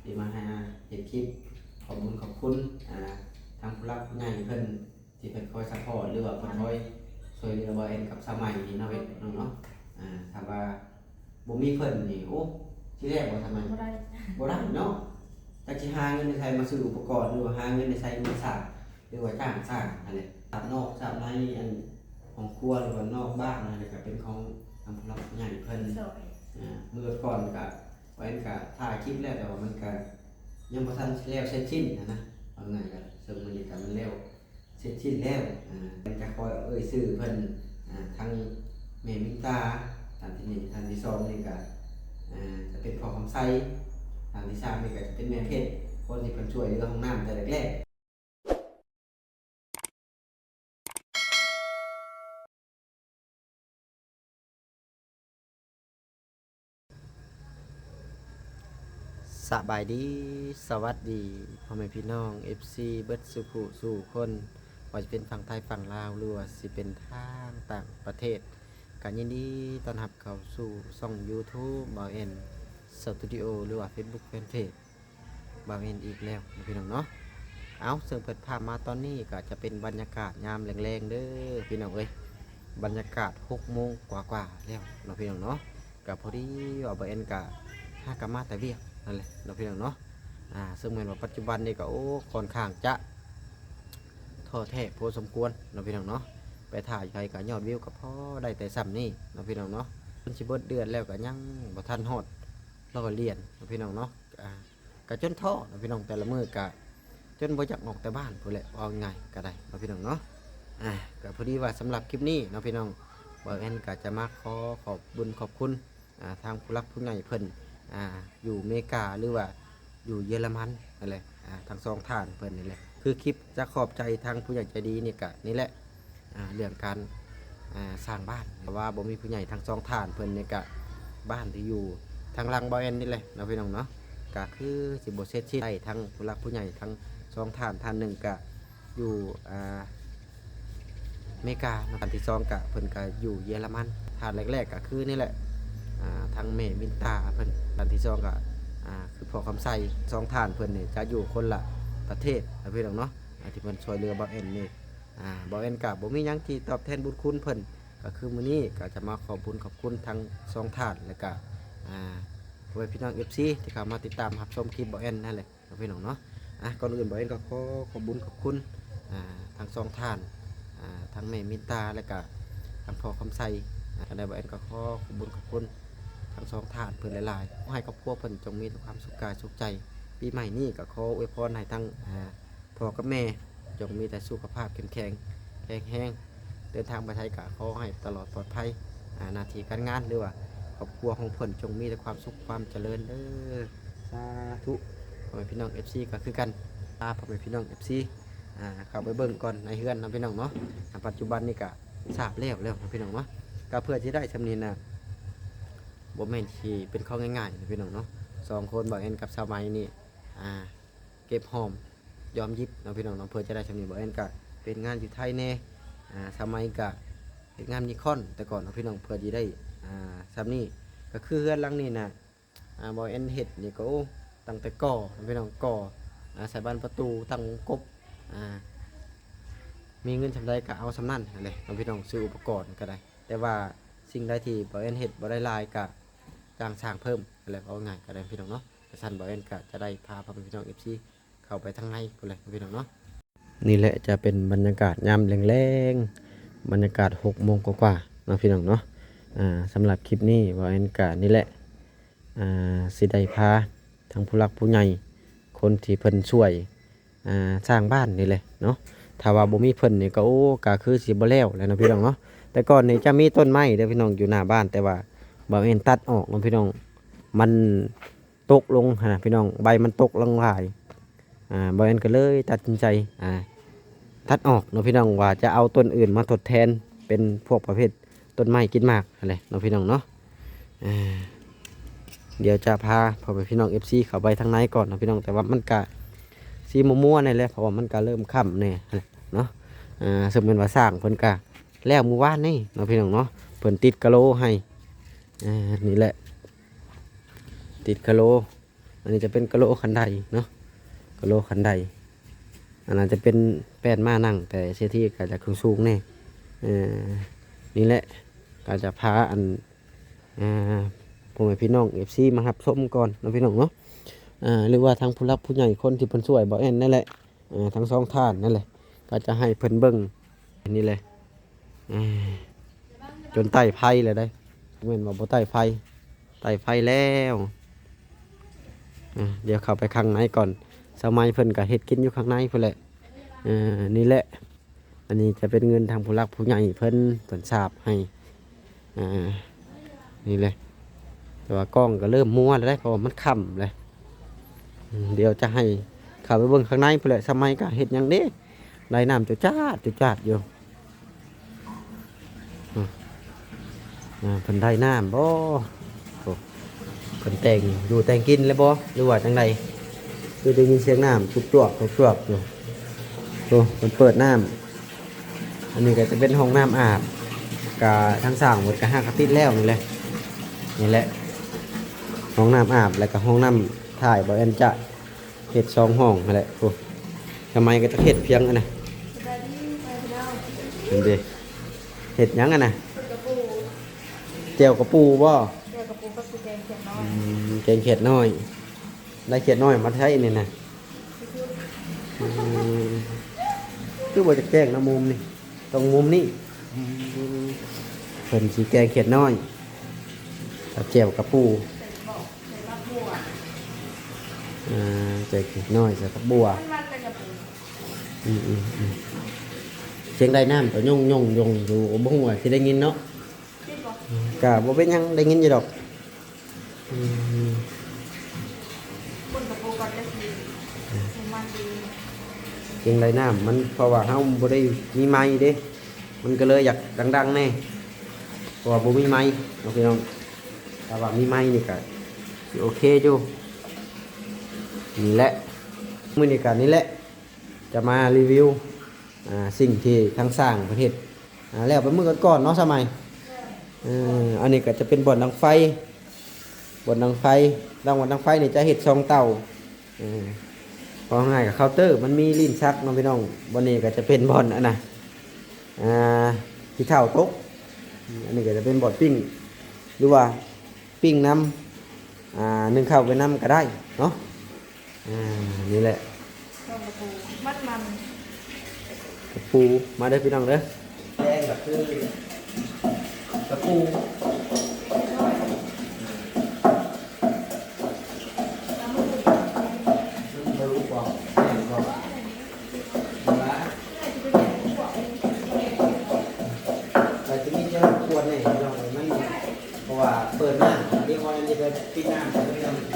ທີ່ມາໃຫ້ເຮັດຄລິບ ຂອບບຸນຂອບຄຸນ ອ່າ ທາງຜູ້ຫຼັກຜູ້ໃຫຍ່ເພິ່ນ ທີ່ເພິ່ນຄອຍຊັບພອດ ຫຼືວ່າເພິ່ນຄອຍຊ່ວຍເຫຼືອບ່າວແອນກັບສາວໃໝ່ນີ້ເນາະ ເອີ ເນາະ ອ່າ ຖ້າວ່າບໍ່ມີເພິ່ນນີ້ ໂອ້ ຊິແລ້ວບໍ່ສາວໃໝ່? ບໍ່ໄດ້ ບໍ່ໄດ້ເນາະ ຈັກຊິຫາເງິນໃນໃສມາຊື້ອຸປະກອນ ຫຼືວ່າຫາເງິນໃນໃສມາສ້າງ ຫຼືວ່າຈ້າງສ້າງຫັ້ນແຫຼະ ສາບນອກສາບໃນ ອັນ ຫ້ອງຄົວ ຫຼືວ່ານອກບ້ານຫັ້ນແຫຼະ ກະເປັນຂອງທາງຜູ້ຫຼັກຜູ້ໃຫຍ່ເພິ່ນ ເອີ ມື້ກ່ອນກະ ບ່າວແອນກະຖ່າຍຄລິບແລ້ວ ແຕ່ວ່າມັນກະຍັງບໍ່ທັນແລ້ວເສັດສິ້ນຫັ້ນນະ ເວົ້າງ່າຍກະ ເຊິ່ງມື້ນີ້ກະມັນແລ້ວເສັດສິ້ນແລ້ວ ອ່າ ແອນກະຂໍເອີ່ຍຊື່ເພິ່ນ ອ່າ ທັງແມ່ມິນຕາ ທ່ານທີໜຶ່ງ ທ່ານທີສອງນີ້ກະ ອ່າ ຈະເປັນພໍ່ຄຳໄຊ ທ່ານທີສາມນີ້ກະຈະເປັນແມ່ເພັດ ຄົນທີ່ເພິ່ນຊ່ວຍເຫຼືອຫ້ອງນ້ຳແຕ່ແລກໆ. ສະບາຍດີ ສະຫວັດດີ ພໍ່ແມ່ພີ່ນ້ອງ ເອັຟຊີ ເບິດສູ່ຜູ້ສູ່ຄົນ ບໍ່ວ່າຈະເປັນຝັ່ງໄທຝັ່ງລາວ ຫຼືວ່າຊິເປັນທາງຕ່າງປະເທດ ກະຍິນດີຕ້ອນຮັບເຂົ້າສູ່ຊ່ອງຢູທູບ ບ່າວແອນ ສະຕູດິໂອ ຫຼືວ່າເຟສບຸກແຟນເພຈ ບ່າວແອນອີກແລ້ວເນາະ ພີ່ນ້ອງເນາະ. ເອົາ ເຊິ່ງເປີດພາບມາຕອນນີ້ກະຈະເປັນບັນຍາກາດຍາມແລງໆເດີພີ່ນ້ອງເອີຍ ບັນຍາກາດຫົກໂມງກວ່າໆແລ້ວເນາະ ພີ່ນ້ອງເນາະ. ກະພໍດີວ່າບ່າວແອນກະຫາກະມາແຕ່ວຽກນັ້ນແຫຼະເນາະ ພີ່ນ້ອງເນາະ. ອ່າ ເຊິ່ງແມ່ນວ່າປັດຈຸບັນນີ້ກະ ໂອ້ ຄ່ອນຂ້າງຈະທໍ້ແທ້ພໍສົມຄວນເນາະ ພີ່ນ້ອງເນາະ. ໄປຖ່າຍໃສກະຍອດວິວກະພໍໄດ້ແຕ່ຊ່ຳນີ້ເນາະ ພີ່ນ້ອງເນາະ. ຈົນຊິເບິດເດືອນແລ້ວກະຍັງບໍ່ທັນຮອດຮ້ອຍຫຼຽນເນາະ ພີ່ນ້ອງເນາະ. ອ່າ ກະຈົນທໍ້ເນາະ ພີ່ນ້ອງ ແຕ່ລະມື້ກະຈົນບໍ່ຢາກອອກແຕ່ບ້ານພຸ້ນແຫຼະ ເວົ້າງ່າຍກະໄດ້ເນາະ ພີ່ນ້ອງເນາະ. ອ່າ ກະພໍດີວ່າສຳລັບຄລິບນີ້ເນາະ ພີ່ນ້ອງ ບ່າວແອນກະຈະມາຂໍຂອບບຸນຂອບຄຸນ ອ່າ ທາງຜູ້ຫຼັກຜູ້ໃຫຍ່ເພິ່ນ ອ່າ ຢູ່ເມກາ ຫຼືວ່າຢູ່ເຢຍລະມັນນັ້ນແຫຼະ ອ່າ ທັງສອງທ່ານເພິ່ນນີ້ແຫຼະ. ຄືຄລິບຈະຂອບໃຈທາງຜູ້ໃຫຍ່ໃຈດີນີ້ກະນີ້ແຫຼະ ອ່າ ເລື່ອງການ ອ່າ ສ້າງບ້ານ ເພາະວ່າບໍ່ມີຜູ້ໃຫຍ່ທັງສອງທ່ານເພິ່ນນີ້ກະ ບ້ານທີ່ຢູ່ທາງຫຼັງບ່າວແອນນີ້ແຫຼະເນາະ ພີ່ນ້ອງເນາະ ກະຄືຊິບໍ່ເສັດສິ້ນໄດ້. ທັງຜູ້ຫຼັກຜູ້ໃຫຍ່ທັງສອງທ່ານ ທ່ານໜຶ່ງກະຢູ່ ອ່າ ເມກາເນາະ ທ່ານທີສອງກະເພິ່ນກະຢູ່ເຢຍລະມັນ. ທ່ານແລກໆກະຄືນີ້ແຫຼະ ອ່າ ທາງແມ່ມິນຕາເພິ່ນ ທ່ານທີສອງກະ ອ່າ ຄືພໍ່ຄຳໄຊ. ສອງທ່ານເພິ່ນນີ້ຈະຢູ່ຄົນລະປະເທດເນາະ ພີ່ນ້ອງເນາະ ອ່າ ທີ່ເພິ່ນຊ່ວຍເຫຼືອບ່າວແອນນີ້. ອ່າ ບ່າວແອນກະບໍ່ມີຫຍັງທີ່ຕອບແທນບຸນຄຸນເພິ່ນ ກະຄືມື້ນີ້ກະຈະມາຂອບບຸນຂອບຄຸນທັງສອງທ່ານ ແລະກະ ອ່າ ພໍ່ແມ່ພີ່ນ້ອງ ເອັຟຊີ ທີ່ເຂົ້າມາຕິດຕາມຮັບຊົມຄລິບບ່າວແອນນັ້ນແຫຼະເນາະ ພີ່ນ້ອງເນາະ. ອ່າ ກ່ອນອື່ນບ່າວແອນກະຂໍຂອບບຸນຂອບຄຸນ ອ່າ ທັງສອງທ່ານ ອ່າ ທັງແມ່ມິນຕາ ແລະກະທັງພໍ່ຄຳໄຊ. ຈັ່ງໃດບ່າວແອນກະຂໍຂອບບຸນຂອບຄຸນທັງສອງທ່ານເພິ່ນຫຼາຍໆ ຂໍໃຫ້ຄອບຄົວເພິ່ນຈົ່ງມີແຕ່ຄວາມສຸກກາຍສຸກໃຈ. ປີໃໝ່ນີ້ກະຂໍອວຍພອນໃຫ້ທັງ ອ່າ ພໍ່ກັບແມ່ຈົ່ງມີແຕ່ສຸຂະພາບເຂັ້ມແຂງ ແຂງແຮງ ເດີນທາງໄປໃສກະຂໍໃຫ້ຕະຫຼອດປອດໄພ ອ່າ ໜ້າທີ່ການງານ ຫຼືວ່າຄອບຄົວຂອງເພິ່ນຈົ່ງມີແຕ່ຄວາມສຸກຄວາມຈະເລີນເດີ ສາທຸ. ພໍ່ແມ່ພີ່ນ້ອງ ເອັຟຊີ ກະຄືກັນ ພາພໍ່ແມ່ພີ່ນ້ອງ ເອັຟຊີ ອ່າ ເຂົ້າໄປເບິ່ງກ່ອນໃນເຮືອນເນາະ ພີ່ນ້ອງເນາະ. ອ່າ ປັດຈຸບັນນີ້ກະສາບແລ້ວແລ້ວເນາະ ພີ່ນ້ອງເນາະ. ກະເພື່ອຊິໄດ້ຊ່ຳນີ້ນະ ບໍ່ແມ່ນຊິເປັນຂອງງ່າຍໆເນາະ ພີ່ນ້ອງເນາະ. ສອງຄົນ ບ່າວແອນກັບສາວໃໝ່ນີ້ ອ່າ ເກັບຫອມຢອມຫຍິບເນາະ ພີ່ນ້ອງເນາະ ເພື່ອຈະໄດ້ຊ່ຳນີ້. ບ່າວແອນກະເຮັດງານຢູ່ໄທແດ່ ອ່າ ສາວໃໝ່ກະເຮັດງານມີຄອນແຕ່ກ່ອນເນາະ ພີ່ນ້ອງ ເພື່ອຊິໄດ້ ອ່າ ຊ່ຳນີ້. ກະຄືເຮືອນຫຼັງນີ້ນະ ອ່າ ບ່າວແອນເຮັດນີ້ກະ ໂອ້ ຕັ້ງແຕ່ກໍ່ເນາະ ພີ່ນ້ອງ ກໍ່ ອ່າ ໃສ່ບານປະຕູ ຕັ້ງວົງກົບ ອ່າ ມີເງິນຊ່ຳໃດກະເອົາຊ່ຳນັ້ນຫັ້ນແຫຼະເນາະ ພີ່ນ້ອງ ຊື້ອຸປະກອນກະໄດ້. ແຕ່ວ່າສິ່ງໃດທີ່ບ່າວແອນເຮັດບໍ່ໄດ້ຫຼາຍກະຈ້າງຊ່າງເພີ່ມຫັ້ນແຫຼະ ເວົ້າງ່າຍກະໄດ້ ພີ່ນ້ອງເນາະ. ກະຊັ້ນບ່າວແອນກະຈະໄດ້ພາພໍ່ແມ່ພີ່ນ້ອງ ເອັຟຊີ ເຂົ້າໄປທາງໃນພຸ້ນແຫຼະ ພີ່ນ້ອງເນາະ. ນີ້ແຫຼະຈະເປັນບັນຍາກາດຍາມແລງໆ ບັນຍາກາດຫົກໂມງກວ່າໆເນາະ ພີ່ນ້ອງເນາະ. ອ່າ ສຳລັບຄລິບນີ້ບ່າວແອນກະນີ້ແຫຼະ ອ່າ ຊິໄດ້ພາທັງຜູ້ຫຼັກຜູ້ໃຫຍ່ ຄົນທີ່ເພິ່ນຊ່ວຍ ອ່າ ສ້າງບ້ານນີ້ແຫຼະເນາະ. ຖ້າວ່າບໍ່ມີເພິ່ນນີ້ກະ ໂອ້ ກະຄືຊິບໍ່ແລ້ວແຫຼະເນາະ ພີ່ນ້ອງເນາະ. ແຕ່ກ່ອນນີ້ຈະມີຕົ້ນໄມ້ເດີພີ່ນ້ອງ ຢູ່ໜ້າບ້ານ ແຕ່ວ່າບ່າວແອນຕັດອອກເນາະ ພີ່ນ້ອງ ມັນ ຕົກລົງຫັ້ນນະ ພີ່ນ້ອງ ໃບມັນຕົກລົງຫຼາຍ ອ່າ ບ່າວແອນກະເລີຍຕັດສິນໃຈ ອ່າ ຕັດອອກເນາະ ພີ່ນ້ອງ ວ່າຈະເອົາຕົ້ນອື່ນມາທົດແທນ ເປັນພວກປະເພດຕົ້ນໄມ້ກິນໝາກຫັ້ນແຫຼະເນາະ ພີ່ນ້ອງເນາະ. ອ່າ ດຽວຈະພາພໍ່ແມ່ພີ່ນ້ອງ ເອັຟຊີ ເຂົ້າໄປທາງໃນກ່ອນເນາະ ພີ່ນ້ອງ ແຕ່ວ່າມັນກະຊິມົວໆແດ່ແຫຼະ ເພາະວ່າມັນກະເລີ່ມຄ່ຳແດ່ເນາະ. ອ່າ ເຊິ່ງແມ່ນວ່າຊ່າງເພິ່ນກະແລ້ວມື້ວານນີ້ເນາະ ພີ່ນ້ອງເນາະ ເພິ່ນຕິດກະໂຫຼໃຫ້ ອ່າ ນີ້ແຫຼະ ຕິດກະໂຫຼ ນນີ້ຈະເປັນກະໂຫຼຄັນໄດເນາະ ກະໂຫຼຄັນໄດ. ອັນນັ້ນຈະເປັນແປ້ນມ້ານັ່ງ ແຕ່ເສດຖີກໍຈະສູງໆແດ່. ເອີ ນີ້ແຫຼະ ກໍຈະພາອັນ ອ່າ ພໍ່ແມ່ພີ່ນ້ອງເອັຟຊີມາຮັບຊົມກ່ອນເນາະ ພີ່ນ້ອງເນາະ. ອ່າ ຫຼືວ່າທາງຜູ້ຫຼັກຜູ້ໃຫຍ່ ຄົນທີ່ເພິ່ນຊ່ວຍບໍ່ແອນນັ້ນແຫຼະ ເອີ ທັງສອງທ່ານນັ້ນແຫຼະ ກໍຈະໃຫ້ເພິ່ນເບິ່ງ ອັນນີ້ແຫຼະ ອ່າ ຈົນໄຕ້ໄຟແລ້ວເດ້ ແມ່ນວ່າບໍ່ໄຕ້ໄຟ ໄຕ້ໄຟແລ້ວ. ອ່າ ດຽວເຂົ້າໄປຂ້າງໃນກ່ອນ ສາວໄມເພິ່ນກໍເຮັດກິນຢູ່ຂ້າງໃນພຸ້ນແຫຼະ. ເອີ ນີ້ແຫຼະ ອັນນີ້ຈະເປັນເງິນທາງຜູ້ຫຼັກຜູ້ໃຫຍ່ເພິ່ນ ເພິ່ນສາບໃຫ້ ອ່າ ນີ້ແຫຼະ. ແຕ່ວ່າກ້ອງກໍເລີ່ມມົວແລ້ວເດ້ ເພາະວ່າມັນຄ່ຳແລ້ວ. ອືມ ດຽວຈະໃຫ້ເຂົ້າໄປເບິ່ງຂ້າງໃນພຸ້ນແຫຼະ ສາວໄມກໍເຮັດຫຍັງເດ້ ໄດ້ນ້ຳຈຸຈາດຈຸຈາດຢູ່. ອືມ ອ່າ ເພິ່ນໄດ້ນ້ຳບໍ່? ໂອ້ ເພິ່ນແຕ່ງຢູ່ແຕ່ງກິນແລ້ວບໍ່ ຫຼືວ່າຈັ່ງໃດ? ຄືໄດ້ຍິນສຽງນ້ຳຈຸກຈວກ ຈຸກຈວກຢູ່. ໂອ້ ເພິ່ນເປີດນ້ຳ. ອັນນີ້ກໍຈະເປັນຫ້ອງນ້ຳອາບ ກະທາງສ້າງເພິ່ນກະຫາກະຕິດແລ້ວນີ້ແຫຼະ. ນີ້ແຫຼະ ຫ້ອງນ້ຳອາບ ແລ້ວກະຫ້ອງນ້ຳຖ່າຍ ບໍ່ແອນຈະ ເຮັດສອງຫ້ອງຫັ້ນແຫຼະ. ໂອ້ ສາວໄມກໍຈະເຮັດພຽງອັນນະ ສະບາຍດີພໍ່ແມ່ພີ່ນ້ອງ. ເຫັນເດ້ ເຮັດຫຍັງອັນນະ? ເຮັດກະປູ ແຈ່ວກະປູບໍ່? ແຈ່ວກະປູກັບຊິແກງຂຽດນ້ອຍ. ອືມ ແກງຂຽດນ້ອຍ ໄດ້ຂຽດນ້ອຍມາໃຊ້ນີ້ນະ. ອືມ ຄືບໍ່ຈະແຈ້ງນະ ມຸມນີ້ ຕ້ອງມຸມນີ້. ອືມ ເພິ່ນຊິແກງຂຽດນ້ອຍກັບແຈ່ວກະປູ. ອ່າ ແກງຂຽດນ້ອຍໃສ່ຜັກບົ່ວ. ອືມໆໆ ສຽງໄດ້ນ້ຳກໍຍົ່ງໆໆຢູ່ ບໍ່ຮູ້ວ່າຊິໄດ້ຍິນເນາະ. ກະບໍ່ເປັນຫຍັງ ໄດ້ຍິນຢູ່ດອກ. ອືມ ຄົນກະບໍ່ກັນໄດ້ຊິ ມັນດີ ສຽງໄດ້ນ້ຳມັນ ເພາະວ່າເຮົາບໍ່ໄດ້ມີໄມເດ້ ມັນກໍເລີຍຢາກດັງໆແດ່ ເພາະວ່າບໍ່ມີໄມເນາະພີ່ນ້ອງ. ຖ້າວ່າມີໄມນີ້ກະຊິໂອເຄຢູ່. ນີ້ແຫຼະ ມື້ນີ້ກະນີ້ແຫຼະ ຈະມາຣີວິວ ອ່າ ສິ່ງທີ່ທາງຊ່າງເພິ່ນເຮັດ ອ່າ ແລ້ວໄປມື້ກ່ອນໆເນາະ ສາວໄມ. ເອີ ອັນນີ້ກໍຈະເປັນບ່ອນດັງໄຟ ບ່ອນດັງໄຟ ຫຼັງບ່ອນດັງໄຟນີ້ຈະເຮັດສອງເຕົາ. ເອີ ເວົ້າງ່າຍກໍເຄົາເຕີ ມັນມີລີ້ນຊັກເນາະພີ່ນ້ອງ. ບ່ອນນີ້ກໍຈະເປັນບ່ອນອັນນະ ອ່າ ຂີ້ເຖົ້າຕົກ. ອັນນີ້ກໍຈະເປັນບ່ອນປີ້ງ ຫຼືວ່າ ປີ້ງນຳ ອ່າ ໜຶ້ງເຂົ້າໄປນຳກໍໄດ້ເນາະ. ອ່າ ນີ້ແຫຼະ ຕ້ອງກະປູມັນໆ ກະປູ ມາເດີພີ່ນ້ອງເດີ. ແກງກໍຄືກະປູ ມັນບໍ່ຮູ້ບໍ່ ແມ່ນບໍ່? ວ່າ ແຕ່ທີ່ມີແຕ່ລະຂວດນີ້ພີ່ນ້ອງ ມັນ ເພາະວ່າເປີດນ້ຳ ດຽວກ່ອນ ອັນນີ້ກໍປິດນ້ຳ ພີ່ນ້ອງ. ພ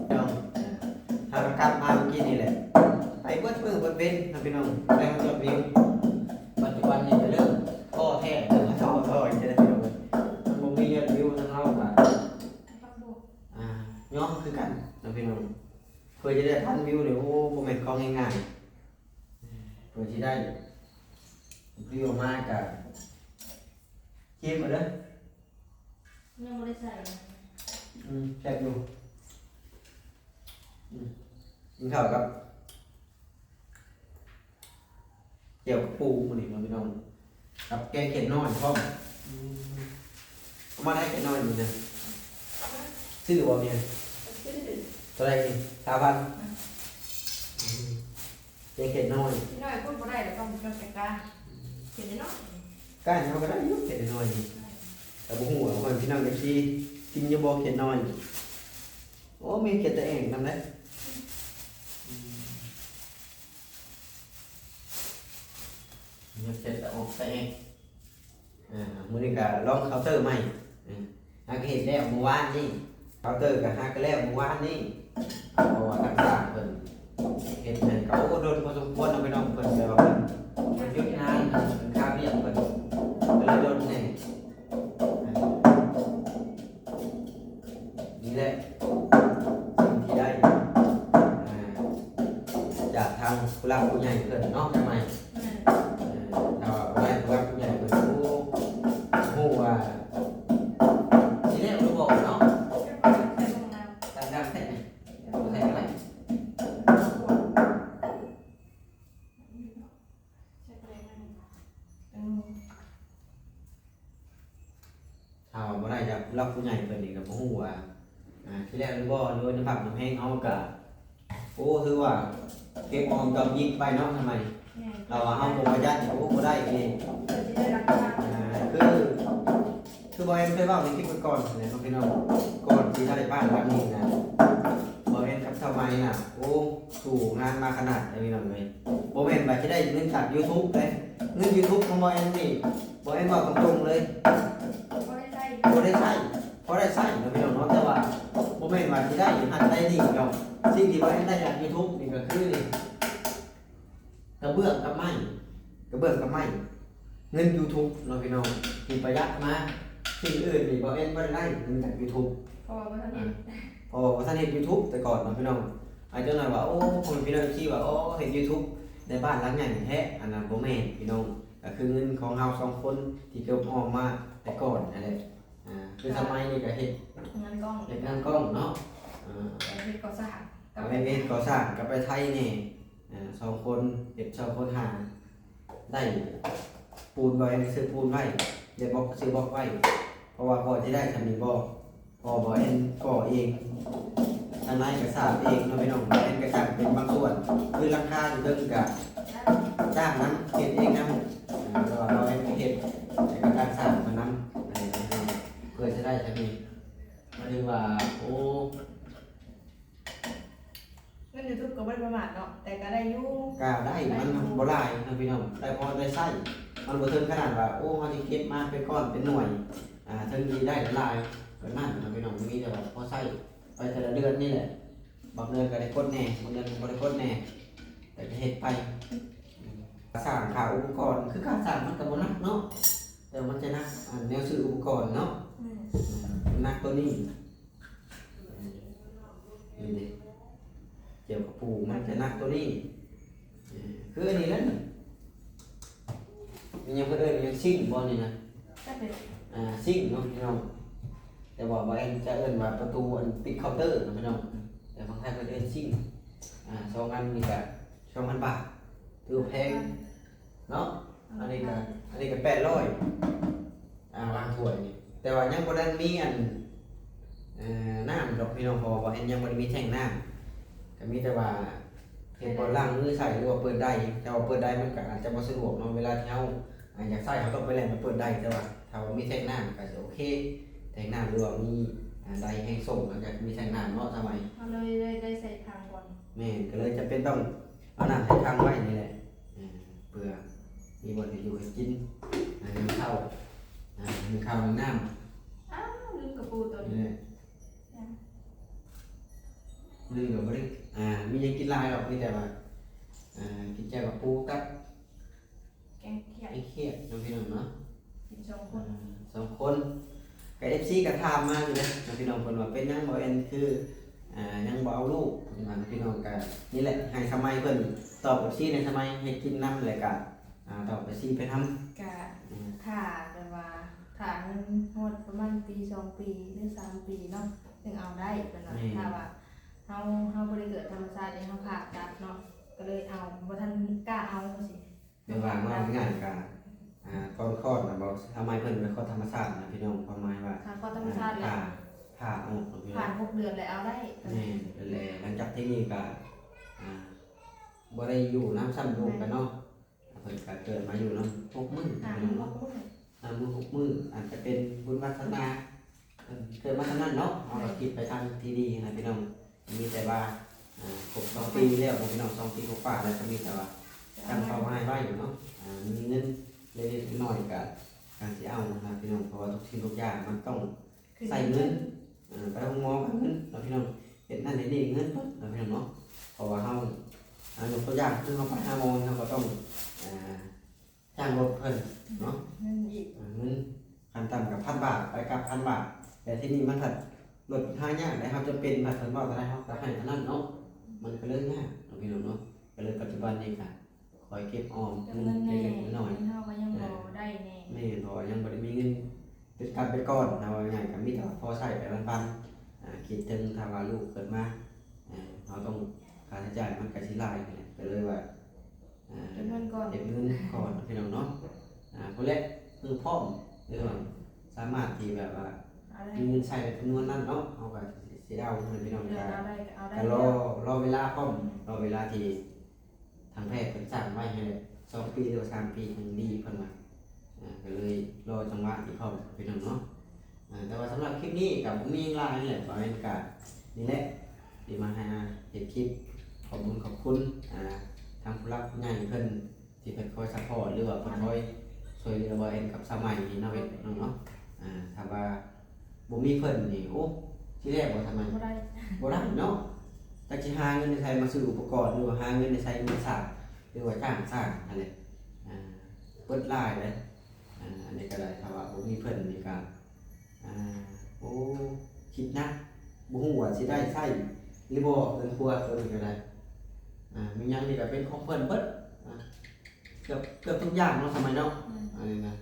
ີ່ນ້ອງ ເຮົາກໍກັບມາເມື່ອກີ້ນີ້ແຫຼະ ໄປເບິດມື້ເບິດເວັນເນາະພີ່ນ້ອງ ໄປຮອດຍອດວິວ. ປັດຈຸບັນນີ້ກໍເລີ່ມທໍ້ແທ້ ເລີ່ມທໍ້ ທໍ້ອີກແລ້ວພີ່ນ້ອງເອີຍ ມັນບໍ່ມີຍອດວິວ ທາງເຮົາກໍ ອ່າ ຍອມຄືກັນເນາະພີ່ນ້ອງ ເພື່ອຈະໄດ້ພັນວິວນີ້ ໂອ້ ບໍ່ແມ່ນຂອງງ່າຍໆ ເພື່ອຊິໄດ້ວິວອອກມາກະ ເກັບເອົາເດີ. ຍັງບໍ່ໄດ້ໃສ່ນະ. ອືມ ແຊບຢູ່. ອືມ ກິນເຂົ້າກັບແຈ່ວກະປູມື້ນີ້ເນາະພີ່ນ້ອງ ກັບແກງຂຽດນ້ອຍພ້ອມ. ອືມ ເອົາມາໄດ້ຂຽດນ້ອຍນີ້ນະ ຊື້ບໍ່ເມຍ? ຊື້. ເທົ່າໃດນີ້? ຊາວພັນ. ອືມ ອືມ ເປັນຂຽດນ້ອຍ ຂຽດນ້ອຍພຸ້ນບໍ່ໄດ້ດອກ ຕ້ອງ ຕ້ອງແຕ່ກ້ານ ຂຽດນ້ອຍ ກ້ານເຮົາກໍໄດ້ຢູ່ ຂຽດນ້ອຍນີ້ ແຕ່ບໍ່ຮູ້ວ່າພໍ່ແມ່ພີ່ນ້ອງເອັຟຊີກິນຢູ່ບໍ່ຂຽດນ້ອຍ. ໂອ້ ມີຂຽດຕາແອງນຳເດ້ ອືມ ມີຂຽດຕາອອກຕາແອງ. ອ່າ ມື້ນີ້ກໍລອງເຄົາເຕີໃໝ່ ເອີ ຫາກະເຮັດແລ້ວມື້ວານນີ້ ເຄົາເຕີກໍຫາກະແລ້ວມື້ວານນີ້ ເພາະວ່າທາງຊ່າງເພິ່ນເຮັດໃຫ້ກໍ ໂອ້ ດົນພໍສົມຄວນເນາະພີ່ນ້ອງ ເພິ່ນແບບວ່າເພິ່ນ ເພິ່ນຢຸດງານ ເພິ່ນຄາວຽກ ເພິ່ນກໍເລີຍດົນແດ່. ອ່າ ນີ້ແຫຼະ ສິ່ງທີ່ໄດ້ ອ່າ ຈາກທາງຜູ້ຫຼັກຜູ້ໃຫຍ່ເພິ່ນເນາະ ແມ່ໄມ້. ແມ່ນ. ເອີ ຖ້າວ່າບໍ່ໄດ້ຜູ້ຫຼັກຜູ້ໃຫຍ່ເພິ່ນ ໂອ້ ຮູ້ວ່າຊິແລ້ວຫຼືບໍ່ເນາະ. ຕັ້ງດຳແທ້ນີ້ ບໍ່ໃສ່ກໍໄດ້. ຖ້າວ່າບໍ່ໄດ້ຈາກຜູ້ຫຼັກຜູ້ໃຫຍ່ເພິ່ນນີ້ ກໍບໍ່ຮູ້ວ່າ ອ່າ ຊິແລ້ວຫຼືບໍ່ ຫຼືວ່ານ້ຳພັກນ້ຳແຮງເຮົາກໍ ໂອ້ ຖືວ່າເກັບຫອມຈອມຍິກໄປເນາະ. ທຳໄມ ແມ່ນ. ຖ້າວ່າເຮົາບໍ່ປະຢັດ ໂອ້ ບໍ່ໄດ້ເດ້ ກໍຊິໄດ້ລາຄາ. ອ່າ ຄື ຄືບ່າວແອນເຄີຍເວົ້າໃນຄລິບກ່ອນໆ ຫັ້ນແຫຼະເນາະພີ່ນ້ອງ, ກ່ອນຊິໄດ້ບ້ານຫຼັງນີ້ນະ ບ່າວແອນກັບສາວໄມນະ ໂອ້ ສູ້ງານມາຂະໜາດໃດພີ່ນ້ອງເອີຍ. ບໍ່ແມ່ນວ່າຊິໄດ້ເງິນຈາກຢູທູບເດ້, ເງິນຢູທູບຂອງບ່າວແອນນີ້ ບ່າວແອນເວົ້າຕົງໆເລີຍ ບໍ່ໄດ້ໃຊ້ ບໍ່ໄດ້ໃຊ້ ພໍໄດ້ໃຊ້ເນາະພີ່ນ້ອງເນາະ, ແຕ່ວ່າບໍ່ແມ່ນວ່າຊິໄດ້ຫັ້ນໄດ້ນີ້ດອກ. ສິ່ງທີ່ບ່າວແອນໄດ້ຈາກຢູທູບນີ້ກໍຄືນີ້ ກະເບື້ອງກັບໄມ້ ກະເບື້ອງກັບໄມ້ ເງິນຢູທູບເນາະພີ່ນ້ອງ ທີ່ປະຢັດມາ. ສິ່ງອື່ນນີ້ບໍ່ແມ່ນບໍ່ໄດ້ໄດ້ເງິນຈາກຢູທູບ ເພາະວ່າບໍ່ທັນເຮັດ ອ່າ ເພາະວ່າບໍ່ທັນເຮັດຢູທູບແຕ່ກ່ອນເນາະພີ່ນ້ອງ. ອາ ຈັກໜ້ອຍວ່າ ໂອ້ ພໍ່ແມ່ພີ່ນ້ອງເອັຟຊີ ວ່າ ໂອ້ ເຮັດຢູທູບໄດ້ບ້ານຫຼັງໃຫຍ່ແທ້, ອັນນັ້ນບໍ່ແມ່ນພີ່ນ້ອງ, ກະຄືເງິນຂອງເຮົາສອງຄົນທີ່ເກັບຫອມມາແຕ່ກ່ອນຫັ້ນແຫຼະ. ອ່າ ຄືສະໄໝນີ້ກະເຮັດງານກ້ອງ ເຮັດງານກ້ອງເນາະ, ອ່າ ເຮັດກໍ່ສ້າງ ກັບໄປເຮັດກໍ່ສ້າງ ກັບໄປໄຖແດ່. ອ່າ ສອງຄົນເຮັດ ສອງຄົນຫາໄດ້ປູນ ບ່າວແອນຊື້ປູນໄວ້ ແລະ ບລັອກ ຊື້ບລັອກໄວ້ ເພາະວ່າພໍຊິໄດ້ສ່ຳນີ້ບໍ່ ເພາະວ່າບ່າວແອນກໍ່ເອງ, ທາງໃນກໍສາບເອງເນາະພີ່ນ້ອງ. ບ່າວແອນກໍຈ້າງເປັນບາງສ່ວນ ຄືຫຼັງຄາຢູ່ເທິງກໍຈ້າງນຳ ເຮັດເອງນຳ, ອ່າ ແຕ່ວ່າບ່າວແອນກໍເຮັດ ແລ້ວກໍຈ້າງສ້າງເພິ່ນນຳ ເພື່ອຈະໄດ້ສ່ຳນີ້. ໝາຍເຖິງວ່າ ໂອ້ ເງິນຢູທູບກໍບໍ່ໄດ້ປະໝາດເນາະ ແຕ່ກໍໄດ້ຢູ່ ກໍໄດ້ ໄດ້ຢູ່ ມັນບໍ່ຫຼາຍເນາະພີ່ນ້ອງ, ໄດ້ພໍໄດ້ໃຊ້. ມັນບໍ່ເຖິງຂະໜາດວ່າ ໂອ້ ເຮົາຊິເກັບມາເປັນກ້ອນເປັນໜ່ວຍ ອ່າ ເຖິງຊິໄດ້ຫຼາຍປານນັ້ນເນາະພີ່ນ້ອງ, ມີແຕ່ວ່າພໍໃຊ້ໄປແຕ່ລະເດືອນນີ້ແຫຼະ. ບາງເດືອນກໍໄດ້ກົດແດ່ ບາງເດືອນກໍບໍ່ໄດ້ກົດແດ່ ແຕ່ກໍເຮັດໄປ. ຄ່າສ້າງ ຄ່າອຸປະກອນ ຄືຄ່າສ້າງມັນກໍບໍ່ໜັກເນາະ, ແຕ່ວ່າມັນຈະໜັກ ອັນ ແນວຊື້ອຸປະກອນເນາະ. ແມ່ນ. ມັນໜັກໂຕນີ້ ນີ້ເດ້ ກ່ຽວກັບປູມັນຈະໜັກໂຕນີ້ ຄືອັນນີ້ແຫຼະ. ແມ່ນຫຍັງເພິ່ນເອີ້ນຫຍັງ ຊິງບໍ່ນີ້ນະ? ຈັກເລີຍ. ອ່າ ຊິງເນາະພີ່ນ້ອງ, ແຕ່ວ່າບ່າວແອນຈະເອີ້ນວ່າປະຕູ ອັນ ປິດເຄົາເຕີເນາະພີ່ນ້ອງ, ແຕ່ຝັ່ງໄທເພິ່ນເອີ້ນຊິງ. ອ່າ ສອງອັນນີ້ກະ ສອງພັນບາດ ຖືວ່າແພງເນາະ. ອັນນີ້ກະ ອັນນີ້ກະແປດຮ້ອຍ ອ່າ ວາງຖ້ວຍນີ້, ແຕ່ວ່າຍັງບໍ່ທັນມີອັນ ເອີ ນ້ຳດອກພີ່ນ້ອງ, ເພາະວ່າເຫັນຍັງບໍ່ໄດ້ມີແທ້ງນ້ຳ, ກະມີແຕ່ວ່າເຮັດບ່ອນລ້າງມືໃສ່ ຫຼືວ່າເປີດໄດ. ແຕ່ວ່າເປີດໄດມັນກະອາດຈະບໍ່ສະດວກເນາະ, ເວລາທີ່ເຮົາ ອ່າ ຢາກໃຊ້ ເຮົາຕ້ອງໄປແລ່ນມາເປີດໄດ. ແຕ່ວ່າຖ້າວ່າມີແທ້ງນ້ຳກະຊິໂອເຄ, ແທ້ງນ້ຳ ຫຼືວ່າມີ ອ່າ ໄດໃຫ້ສົ່ງ ແລ້ວກະມີແທ້ງນ້ຳເນາະ. ສະໄໝ ເຮົາເລີຍ ເລີຍໄດ້ໃສ່ຖັງກ່ອນ. ແມ່ນ, ກໍເລີຍຈຳເປັນຕ້ອງເອົານ້ຳໃສ່ຖັງໄວ້ນີ້ແຫຼະ. ອ່າ ເພື່ອມີບ່ອນໃຫ້ຢູ່ໃຫ້ກິນ ອ່າ ຍາມເຊົ້າ ອ່າ ໜຶ້ງເຂົ້າໜຶ້ງນ້ຳ. ອ້າວ ລືມກະປູໂຕນີ້. ນີ້ແຫຼະ ລືມກໍບໍ່ໄດ້ ອ່າ ມີຫຍັງກິນຫຼາຍດອກ, ມີແຕ່ວ່າ ອ່າ ກິນແຈ່ວກະປູກັບແກງຂຽດ ແກງຂຽດເນາະພີ່ນ້ອງເນາະ. ກິນສອງຄົນ ອ່າ ສອງຄົນ. ກໍເອັຟຊີກໍຖາມມາຢູ່ເດ້ເນາະພີ່ນ້ອງ, ເພິ່ນວ່າເປັນຫຍັງບໍ່ແອນຄື ອ່າ ຍັງບໍ່ເອົາລູກ ເພິ່ນວ່າເນາະພີ່ນ້ອງ. ກໍນີ້ແຫຼະ ໃຫ້ສະໄໝເພິ່ນຕອບເອັຟຊີແດ່, ສະໄໝໃຫ້ກິນນຳ ແລ້ວກໍ ອ່າ ຕອບເອັຟຊີໄປນຳ. ກະ ອືມ ຖ້າແບບວ່າ ຖ້າມັນຮອດປະມານປີສອງປີ ຫຼື ສາມປີເນາະ ຈຶ່ງເອົາໄດ້ ເພິ່ນວ່າ. ແມ່ນ. ຖ້າວ່າເຮົາ ເຮົາບໍ່ໄດ້ເກີດທຳມະຊາດເດ້ ເຮົາຜ່າຕັດເນາະ ກໍເລີຍເອົາ ບໍ່ທັນກ້າເອົາຈັ່ງຊີ້. ແມ່ນວ່າເວົ້າງ່າຍໆ ກະ ອ່າ ຕອນຄອດນະ ບໍ່ ສະໄໝເພິ່ນໄປຄອດທຳມະຊາດນະພີ່ນ້ອງ, ຄວາມໝາຍວ່າ ຖ້າຄອດທຳມະຊາດແລ້ວ ອ່າ ຜ່າ ຜ່າອອກນະພີ່ນ້ອງ. ຜ່ານຫົກເດືອນແລ້ວເອົາໄດ້. ແມ່ນ. ແລ້ວຫຼັງຈາກທີ່ນີ້ກະ ອ່າ ບໍ່ໄດ້ຢູ່ນຳຊ້ຳ ແມ່ນ ລູກກັນເນາະ, ເພິ່ນກະເກີດມາຢູ່ນຳຫົກມື້ ຫ້າມື້ ພີ່ນ້ອງເນາະ ຫົກມື້ ຫ້າມື້ຫົກມື້. ອາດຈະເປັນບຸນວາສະໜາ ເອີ ເກີດມາເທົ່ານັ້ນເນາະ, ເຮົາກໍຄິດໄປທາງທີ່ດີນະພີ່ນ້ອງ. ມີແຕ່ວ່າ ອ່າ ຄົບສອງປີແລ້ວເນາະພີ່ນ້ອງ, ສອງປີກວ່າໆແລ້ວ, ກໍມີແຕ່ວ່າຕັ້ງເປົ້າໝາຍໄວ້ເນາະ, ອ່າ ມີເງິນເລັກໆນ້ອຍໆ ກໍການຊິເອົານະພີ່ນ້ອງ, ເພາະວ່າທຸກສິ່ງທຸກຢ່າງມັນຕ້ອງໃຊ້ເງິນ. ອ່າ ໄປໂຮງໝໍກໍເງິນເນາະພີ່ນ້ອງ, ເຮັດນັ້ນເຮັດນີ້ເງິນເບິດເນາະພີ່ນ້ອງເນາະ. ເພາະວ່າເຮົາ ອ່າ ຍົກຕົວຢ່າງ ຄືເຮົາໄປຫາໝໍ ເຮົາກໍຕ້ອງ ອ່າ ຈ້າງລົດເພິ່ນເນາະ, ເງິນອີກ ອ່າ ເງິນຂັ້ນຕ່ຳກໍພັນບາດ ໄປກັບພັນບາດ. ແຕ່ທີ່ນີ້ມັນພັດ ລົດຫາຍາກໄດ໋ ເຮົາຈຳເປັນ ບັດເພິ່ນເວົ້າເທົ່າໃດເຮົາກໍໃຫ້ເທົ່ານັ້ນເນາະ ມັນກໍເລີຍຍາກເນາະ ພີ່ນ້ອງເນາະ. ກໍເລີຍປັດຈຸບັນນີ້ກໍຄອຍເກັບອອມເງິນເລັກໆນ້ອຍໆ ເງິນເຮົາກໍຍັງບໍ່ໄດ້ແນ່ ແມ່ນ ເພາະວ່າຍັງບໍ່ໄດ້ມີເງິນເປັນກັບເປັນກ້ອນນະ ເວົ້າງ່າຍໆ ກໍມີແຕ່ວ່າພໍໃຊ້ໄປວັນໆ ອ່າ ຄິດເຖິງຖ້າວ່າລູກເກີດມາ ອ່າ ເຮົາຕ້ອງ ຄ່າໃຊ້ຈ່າຍມັນກໍຊິຫຼາຍຫັ້ນແຫຼະ ກໍເລີຍວ່າ ອ່າ ເກັບເງິນກ່ອນ ເກັບເງິນກ່ອນ ພີ່ນ້ອງເນາະ. ອ່າ ພຸ້ນແຫຼະ ເພິ່ນພ້ອມ ຫຼືວ່າສາມາດທີ່ແບບວ່າ ເອົາໄດ້ ມີເງິນໃຊ້ໃນຈຳນວນນັ້ນເນາະ ເຮົາກໍຊິເອົາ ພີ່ນ້ອງ ເລືອກເອົາໄດ້ກໍເອົາໄດ້ ກໍລໍ ລໍເວລາພ້ອມ ລໍເວລາທີ່ ທາງແພດເພິ່ນສັ່ງໄວ້ຫັ້ນແຫຼະ ສອງປີ ຫຼືວ່າສາມປີ ແຮງດີເພິ່ນວ່າ ອ່າ ກໍເລີຍລໍຈັງຫວະທີ່ພ້ອມ ພີ່ນ້ອງເນາະ. ອ່າ ແຕ່ວ່າສຳລັບຄລິບນີ້ກໍບໍ່ມີຫຍັງຫຼາຍແຫຼະ ບ່າວແອນກະນີ້ແຫຼະ ທີ່ມາຫາເຮັດຄລິບ ຂອບບຸນຂອບຄຸນ ອ່າ ທາງຜູ້ຫຼັກຜູ້ໃຫຍ່ເພິ່ນ ທີ່ເພິ່ນຄອຍຊັບພອດ ຫຼືວ່າເພິ່ນຄອຍຊ່ວຍເຫຼືອບ່າວແອນກັບສາວໃໝ່ນີ້ເນາະ ເວ ເນາະ. ອ່າ ຖ້າວ່າ ບໍ່ມີເພິ່ນນີ້ ໂອ້ ຊິແລ້ວບໍ່ ສາວໃໝ່ ບໍ່ໄດ້ ບໍ່ໄດ້ເນາະ. ຈັກຊິຫາເງິນໃນໃສມາຊື້ອຸປະກອນ ຫຼືວ່າຫາເງິນໃນໃສມາສ້າງ ຫຼືວ່າຈ້າງສ້າງຫັ້ນແຫຼະ ອ່າ ເບິດຫຼາຍເດ້. ອ່າ ອັນນີ້ກໍໄດ້ ຖ້າວ່າບໍ່ມີເພິ່ນນີ້ກໍ ອ່າ ໂອ້ ຄິດໜັກ ບໍ່ຮູ້ວ່າຊິໄດ້ໃຊ້ຫຼືບໍ່ ເຮືອນຄົວຕົວນີ້ກໍໄດ້. ອ່າ ມີຫຍັງນີ້ກໍເປັນຂອງເພິ່ນເບິດ ອ່າ ເກືອບ ເກືອບທຸກຢ່າງເນາະ ສາວໃໝ່ເນາະ. ແມ່ນ ອັນນີ້ນະ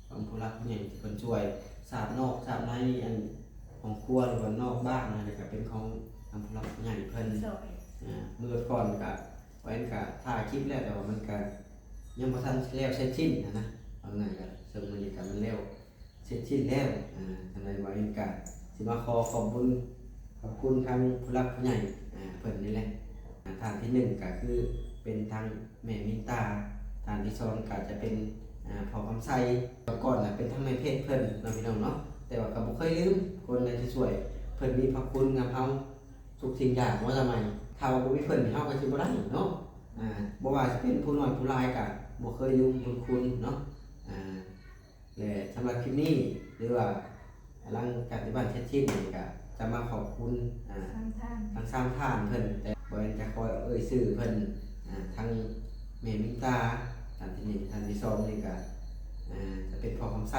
ຂອງຜູ້ຫຼັກຜູ້ໃຫຍ່ທີ່ເພິ່ນຊ່ວຍ ສາບນອກສາບໃນ ອັນ ຫ້ອງຄົວ ຫຼືວ່ານອກບ້ານຫັ້ນ ກໍເປັນຂອງທາງຜູ້ຫຼັກຜູ້ໃຫຍ່ເພິ່ນຊ່ອຍ. ອ່າ ມື້ກ່ອນກໍ ຂ້ອຍກໍຖ່າຍຄລິບແລ້ວ ແຕ່ວ່າມັນກໍຍັງບໍ່ທັນແລ້ວເສັດສິ້ນຫັ້ນນະ ເວົ້າງ່າຍໆ ກໍເຊິ່ງມື້ນີ້ກໍມັນແລ້ວ ເສັດສິ້ນແລ້ວ. ອ່າ ຈັ່ງໃດບ່າວແອນກະຊິມາຂໍຂອບບຸນຂອບຄຸນທາງຜູ້ຫຼັກຜູ້ໃຫຍ່ ອ່າ ເພິ່ນນີ້ແຫຼະ. ອ່າ ທ່ານທີໜຶ່ງກໍຄືເປັນທາງແມ່ມິນຕາ, ທ່ານທີສອງກໍຈະເປັນ ອ່າ ພໍ່ຄຳໄຊ, ກ່ອນນະເປັນທາງແມ່ເພັດເພິ່ນເນາະ ພີ່ນ້ອງເນາະ. ແຕ່ວ່າກໍບໍ່ເຄີຍລືມຄົນໃດທີ່ຊ່ວຍ, ເພິ່ນມີພະຄຸນນຳເຮົາທຸກສິ່ງຢ່າງເນາະ ສະໄໝ. ຖ້າວ່າບໍ່ມີເພິ່ນນີ້ເຮົາກໍຊິບໍ່ໄດ້ເນາະ. ອ່າ ບໍ່ວ່າຊິເປັນຜູ້ນ້ອຍຜູ້ຫຼາຍກໍບໍ່ເຄີຍລືມບຸນຄຸນເນາະ. ອ່າ ແລະ ສຳລັບຄລິບນີ້ ຫຼືວ່າຫຼັງຈາກທີ່ບ້ານເສັດສິ້ນນີ້ ກະຈະມາຂອບຄຸນ ອ່າ ສາມທ່ານ ທັງສາມທ່ານເພິ່ນ, ແຕ່ບໍ່ແມ່ນຈະຂໍເອີ່ຍຊື່ເພິ່ນ ອ່າ ທັງແມ່ມິນຕາ ທ່ານທີໜຶ່ງ, ທ່ານທີສອງນີ້ກະ ອ່າ ຈະເປັນພໍ່ຄຳໄຊ,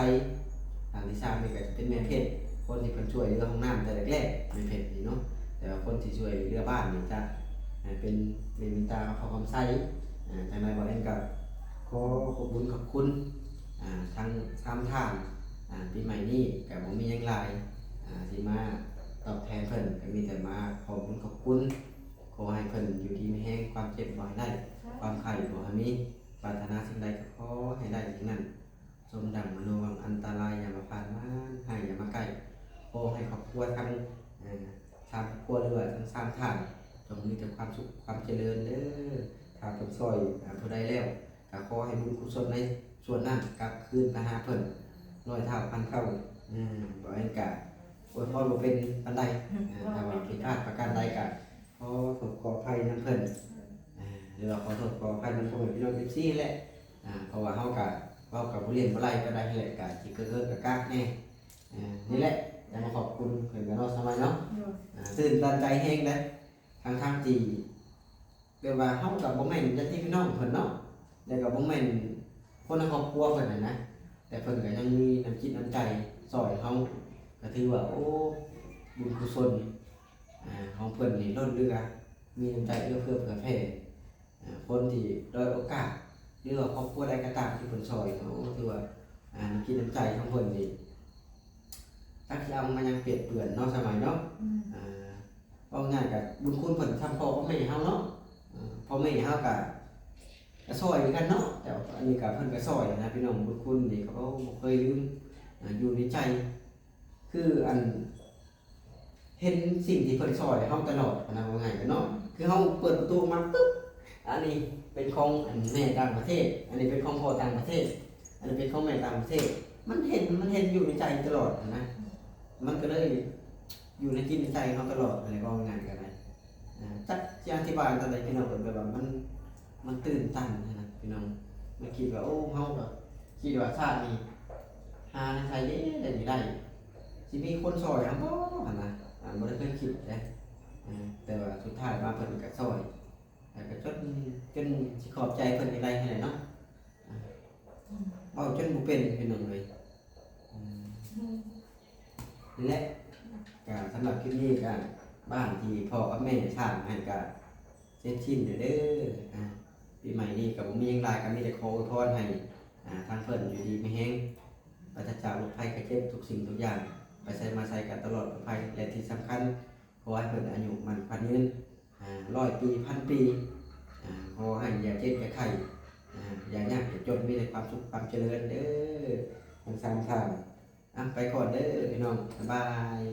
ທ່ານທີສາມນີ້ກະຈະເປັນແມ່ເພັດ ຄົນທີ່ເພິ່ນຊ່ວຍເຫຼືອຫ້ອງນ້ຳແຕ່ແລກໆ ແມ່ເພັດນີ້ເນາະ. ແຕ່ວ່າຄົນທີ່ຊ່ວຍເຫຼືອບ້ານນີ້ຈະ ອ່າ ເປັນແມ່ມິນຕາກັບພໍ່ຄຳໄຊ. ອ່າ ຈັ່ງໃດບ່າວແອນກະຂໍຂອບບຸນຂອບຄຸນ ອ່າ ທັງສາມທ່ານ. ອ່າ ປີໃໝ່ນີ້ກະບໍ່ມີຫຍັງຫຼາຍ ອ່າ ທີ່ມາຕອບແທນເພິ່ນ, ກະມີແຕ່ມາຂອບບຸນຂອບຄຸນ. ຂໍໃຫ້ເພິ່ນຢູ່ດີມີແຮງ, ຄວາມເຈັບບໍ່ໃຫ້ໄດ້, ຄວາມໄຂ້ບໍ່ໃຫ້ມີ, ປາດຖະໜາສິ່ງໃດກໍຂໍໃຫ້ໄດ້ສິ່ງນັ້ນ, ສົມດັ່ງມະໂນຫວັງ, ອັນຕະລາຍຢ່າມາຜ່ານມາ, ຮ້າຍຢ່າມາໃກ້. ຂໍໃຫ້ຄອບຄົວທັງ ເອີ ສາມຄອບຄົວ ຫຼືວ່າທັງສາມທ່ານ ຈົ່ງມີແຕ່ຄວາມສຸກຄວາມຈະເລີນເດີ. ຖ້າເພິ່ນຊ່ອຍ ເອີ ຜູ້ໃດແລ້ວ ກໍຂໍໃຫ້ບຸນກຸສົນໃນສ່ວນນັ້ນກັບຄືນໄປຫາເພິ່ນຮ້ອຍເທົ່າພັນເທົ່າ. ອືມ ບໍ່ແມ່ນກະອວຍພອນບໍ່ເປັນປານໃດ. ອືມ ເອີ ຖ້າວ່າຜິດພາດປະການໃດກະຂໍໂທດຂໍອະໄພນຳເພິ່ນ. ອືມ ເອີ ຫຼືວ່າຂໍໂທດຂໍອະໄພນຳພໍ່ແມ່ພີ່ນ້ອງ ເອັຟຊີ ແຫຼະ. ອາ ເພາະວ່າເຮົາກະເວົ້າກັບບໍ່ລ້ຽນບໍ່ໄຫຼປານໃດແຫຼະ ກະຊິເກີກໆກະກະແດ່. ອາ ນີ້ແຫຼະ ຢາກມາຂອບຄຸນເພິ່ນກັນເນາະ ສະໄໝເນາະ. ໂດຍ ອາ ຕື່ນຕັນໃຈແຮງເດ້ ທັງໆທີ່ ແບບວ່າເຮົາກໍບໍ່ແມ່ນຍາດຕິພີ່ນ້ອງເພິ່ນເນາະ ແລ້ວກໍບໍ່ແມ່ນຄົນໃນຄອບຄົວເພິ່ນຫັ້ນນະ ແຕ່ເພິ່ນກໍຍັງມີນ້ຳຈິດນ້ຳໃຈຊ່ອຍເຮົາ ກໍຖືວ່າ ໂອ້ ບຸນກຸສົນ ອາ ຂອງເພິ່ນນີ້ລົ້ນເຫຼືອ ມີນ້ຳໃຈເອື້ອເຟື້ອເຜື່ອແຜ່. ອາ ຄົນທີ່ດ້ອຍໂອກາດ ຫຼືວ່າຄອບຄົວໃດກໍຕາມທີ່ເພິ່ນຊ່ອຍ ໂອ້ ຖືວ່າ ອາ ນ້ຳຈິດນ້ຳໃຈຂອງເພິ່ນນີ້ ຈັກຊິເອົາມາຫຍັງປຽກເປື້ອນເນາະ ສະໄໝເນາະ. ອືມ ອາ ເວົ້າງ່າຍກໍບຸນຄຸນເພິ່ນສ່ຳພໍ່ກັບແມ່ເຮົາເນາະ. ເອີ ພໍ່ແມ່ເຮົາກໍ ກໍຊ່ອຍຄືກັນເນາະ ແຕ່ວ່າອັນນີ້ກໍເພິ່ນກໍຊ່ອຍນະ ພີ່ນ້ອງ. ບຸນຄຸນນີ້ກໍ ໂອ້ ບໍ່ເຄີຍລືມ ອາ ຢູ່ໃນໃຈ ຄືອັນ ເຫັນສິ່ງທີ່ເພິ່ນຊ່ອຍເຮົາຕະຫຼອດຫັ້ນນະ ເວົ້າງ່າຍໆເນາະ. ຄືເຮົາເປີດປະຕູອອກມາປຶບ ອັນນີ້ເປັນຂອງ ອັນ ແມ່ຕ່າງປະເທດ, ອັນນີ້ເປັນຂອງພໍ່ຕ່າງປະເທດ, ອັນນີ້ເປັນຂອງແມ່ຕ່າງປະເທດ, ມັນເຫັນ ມັນເຫັນຢູ່ໃນໃຈຕະຫຼອດຫັ້ນນະ. ມັນກໍເລີຍຢູ່ໃນຈິດໃນໃຈເຮົາຕະຫຼອດຫັ້ນແຫຼະ ເວົ້າງ່າຍໆກໍໄດ້. ອາ ຈັກຊິອະທິບາຍຈັ່ງໃດ ພີ່ນ້ອງເອີຍ ແບບວ່າມັນ ມັນຕື່ນຕັນຫັ້ນນະ ພີ່ນ້ອງ. ມັນຄິດວ່າ ໂອ້ ເຮົາກໍຄິດວ່າຊາດນີ້ຫາໃນໃສເດ້ ໄດ້ນີ້ໄດ້ ຊິມີຄົນຊ່ອຍເຮົາບໍ່ຫັ້ນນະ. ອາ ບໍ່ໄດ້ເຄີຍຄິດເດ້. ອາ ແຕ່ວ່າສຸດທ້າຍມາເພິ່ນກໍຊ່ອຍ ແລ້ວກໍຈົນ ຈົນຊິຂອບໃຈເພິ່ນຈັ່ງໃດຫັ້ນແຫຼະເນາະ. ອາ ເວົ້າຈົນບໍ່ເປັນ ພີ່ນ້ອງເອີຍ. ອືມ ອືມ ນີ້ແຫຼະ ກ ກໍສຳລັບຄລິບນີ້ກໍ ບ້ານທີ່ພໍ່ກັບແມ່ສ້າງໃຫ້ກໍເສັດສິ້ນແລ້ວເດີ. ອາ ປີໃໝ່ນີ້ກໍບໍ່ມີຫຍັງຫຼາຍ ກໍມີແຕ່ຂໍອວຍພອນໃຫ້ ອາ ທາງເພິ່ນຢູ່ດີມີແຮງ ປາສະຈາກໂລກໄພໄຂ້ເຈັບ ທຸກສິ່ງທຸກຢ່າງ ໄປໃສມາໃສກໍຕະຫຼອດປອດໄພ ແລະທີ່ສຳຄັນ ຂໍໃຫ້ເພິ່ນອາຍຸໝັ້ນຂວັນຍືນ ອາ ຮ້ອຍປີ ພັນປີ ອາ ຂໍໃຫ້ຢ່າເຈັບຢ່າໄຂ້ ອາ ຢ່າຍາກຢ່າຈົນ ມີແຕ່ຄວາມສຸກຄວາມຈະເລີນເດີ ທັງສາມທ່ານ. ອາ ໄປກ່ອນເດີພີ່ນ້ອງ ບາຍບາຍ.